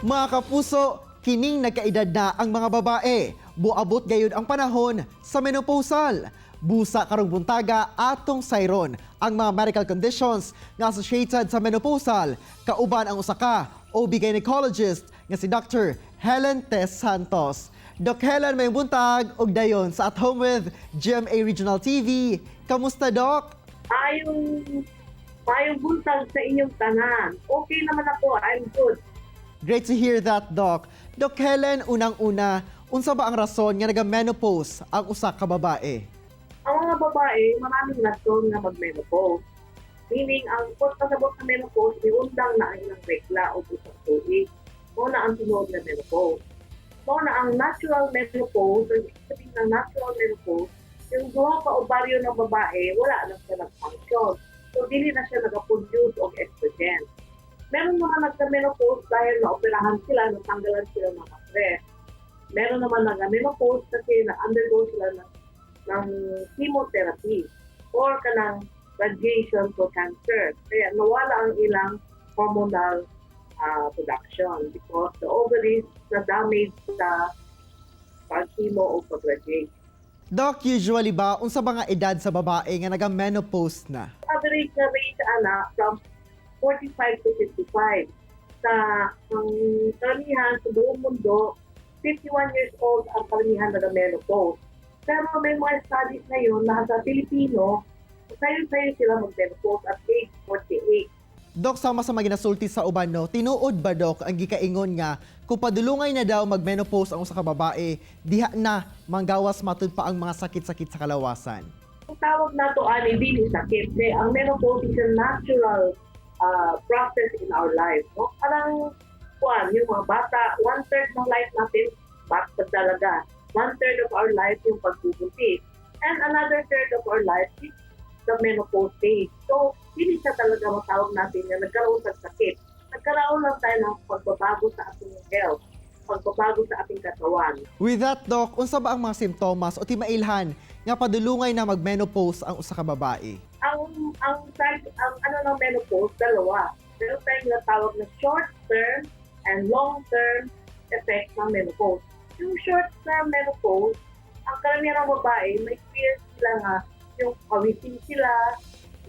Mga kapuso, kining nagkaedad na ang mga babae. Buabot gayud ang panahon sa menopausal. Busa karong buntaga atong sayron ang mga medical conditions nga associated sa menopausal kauban ang usa ka OB gynecologist nga si Dr. Helen Tess Santos. Doc Helen, maayong buntag ug dayon sa At Home with GMA Regional TV. Kamusta, Doc? Maayong buntag sa inyong tanan. Okay naman ako, I'm good. Great to hear that, Doc. Doc Helen, unang-una, unsa ba ang rason nga naga-menopause ang usa ka babae? Ang mga babae, maraming rason nga mag-menopause. Meaning, ang pagkasabot sa menopause, niundang na ang ilang regla o usang tuig. Mao na ang tinuod na menopause. Mao na ang natural menopause, ang ibig sabihin ng natural menopause, yung duha ka ovaryo ng babae, wala na siya nag-function. So, dili na siya nag-produce og estrogen. Meron naman nagka-menopause dahil naoperahan sila, natanggalan sila ng mga breast. Meron naman nag-menopause kasi na-undergo sila ng chemotherapy or kanang radiation for cancer. Kaya nawala ang ilang hormonal production because the ovaries na damage sa pag-chemo o pag-radiate. Doc, usually ba, unsa ba nga edad sa babae nga naga-menopause na? Average na rate, ana, from 45 to 55. Sa ang karamihan sa buong mundo, 51 years old ang karamihan nag-menopause. Pero may mga studies ngayon na sa Pilipino, sayo-sayo sila mag-menopause at age 48. Doc, sama sa mga ginasulti sa uban, no, tinuod ba, Doc, ang gikaingon nga kung padulungay na daw mag-menopause ang usa ka babae, diha na manggawas matud pa ang mga sakit-sakit sa kalawasan? Ang tawag nato ani, dili sakit. Kaya ang menopause is a natural process in our life. No? Parang kuan, yung mga bata, one-third ng life natin, bata talaga. One-third of our life yung pagbubuntis. And another third of our life is the menopause stage. So, hindi siya talaga matawag natin na nagkaroon ng sakit. Nagkaroon lang tayo ng pagbabago sa ating health, pagbabago sa ating katawan. With that, Doc, unsa ba ang mga simptomas o timailhan nga padulungay na mag-menopause ang usa ka babae? Ang ano ng menopause, dalawa. Meron tayong tinatawag na short-term and long-term effect ng menopause. Yung short-term menopause, ang karamihan ng babae, may experience sila nga yung pawisin sila,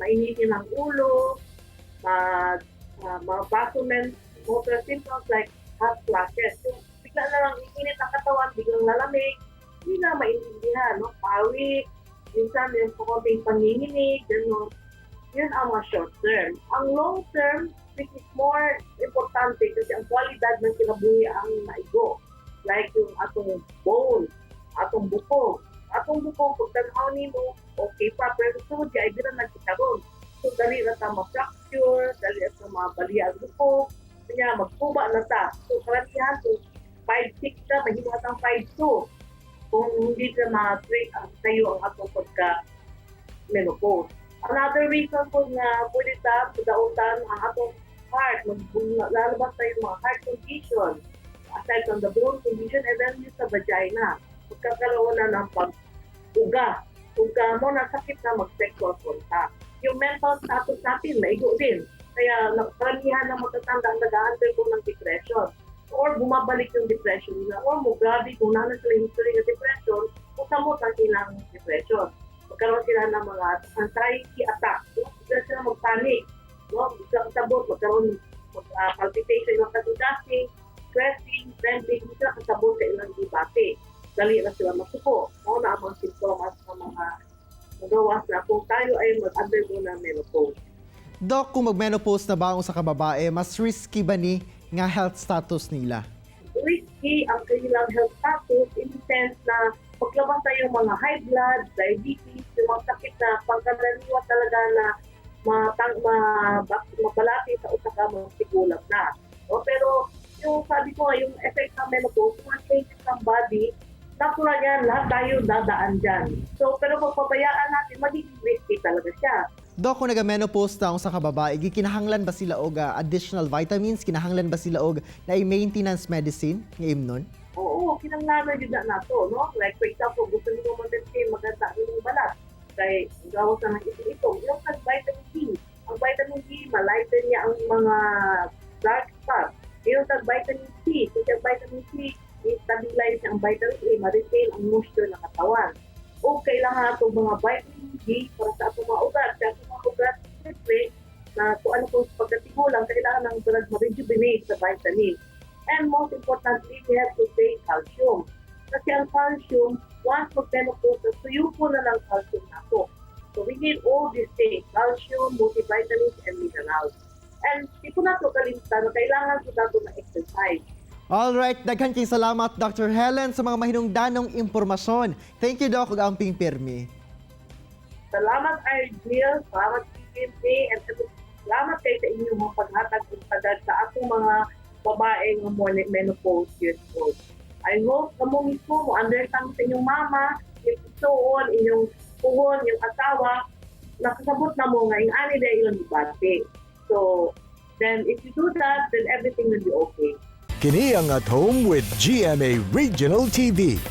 mainitin ang ulo, mga vasomotor symptoms like hot flashes. Yung bigla na lang init ang katawan, biglang lalamig, hindi na maintindihan, no? Pawis, minsan yung konting panginginig, gano'n. Yun ang mga short term. Ang long term, which is more importante kasi ang kwalidad ng kinabuhi ang maigo. Like yung atong bone, atong bukog. Atong bukog, pag tanaw nimo, okay pa, pero sunod ay di na nagkikaroon. So, dali na ta ma-fracture, dali na ta mabali ang bukog, kanya magkuba na ta. So, karamihan, kung 5'6 ka, mahimo tang 5'2 kung hindi ka ma-treat ang sayo ang atong pagka menopause. Another reason po nga pwede ta padautan ang atong heart, lalabas tayo yung mga heart condition, aside from the bone condition, and then yung sa vagina. Magkakaroon na ng pag-uga. Uga mo na sakit na mag-sexual contact. Yung mental status natin, maigo din. Kaya karamihan ng matatanda ang nag-undergo ng depression or bumabalik yung depression nila or mo grabe kung naa na sila history ng depression o samot ang ilang depression. Magkaroon sila ng mga anxiety attack. No? Bigla sila mag-panic. No? Bigla kasabot, magkaroon mag, palpitation yung kasing, sweating, trembling, hindi sila kasabot sa ilang gibati. Dali na sila masuko. Mao na ang mga simptomas ng mga magawas na kung tayo ay mag-undergo ng menopause. Doc, kung mag-menopause na ba ang usa ka babae, mas risky ba ni nga health status nila? Risky ang kanilang health status in the sense na paglabas tayo mga high blood, diabetes, yung mga sakit na pangkaraniwan talaga na mabalati sa usa ka mga tigulang na. O, pero yung sabi ko nga, yung effect ng menopause, yung mga changes ng body, natural yan, lahat tayo dadaan dyan. So, pero pag pabayaan natin, magiging risky talaga siya. Doc, kung naga-menopause na ang usa ka babae, gikinahanglan ba sila og additional vitamins? Kinahanglan ba sila og na maintenance medicine nga imnon? Oo, kinahanglan jud na nato, no? Like for example, gusto nimo ma-maintain maganda ang imong balat kay gawas na ng ito-ito. Yung kag vitamin D. Ang vitamin D, ma-lighten niya ang mga dark spots. Inom tag vitamin C. Kasi ang vitamin C, i-stabilize ang vitamin A, ma-retain ang moisture ng katawan. O kailangan nato mga vitamin D para sa atong mga ugat. Kaya atong mga ugat, siyempre, na kung ano po sa pagkatigulang, kailangan ng drug ma-rejuvenate sa vitamin. And most importantly, we have to take calcium. Kasi ang calcium, once mag-menopause, tuyuko na lang calcium nato. So we need all these things, calcium, multivitamins, and minerals. And di po nato kalimtan na kailangan po nato na exercise. Alright, daghan kay salamat, Dr. Helen, sa mga mahinungdanong impormasyon. Thank you, Doc, ug amping pirmi. Salamat, Argel. Salamat, PMA. And salamat kay sa inyong mga paghatag ug tagad sa atong mga babae nga mo menopause years old. I hope kamo mismo mo understand sa inyong mama, inyong igsuon, inyong puhon, inyong asawa, nakasabot na mo nga ing-ani diay ilang gibati. So, then if you do that, then everything will be okay. Kini ang At Home with GMA Regional TV.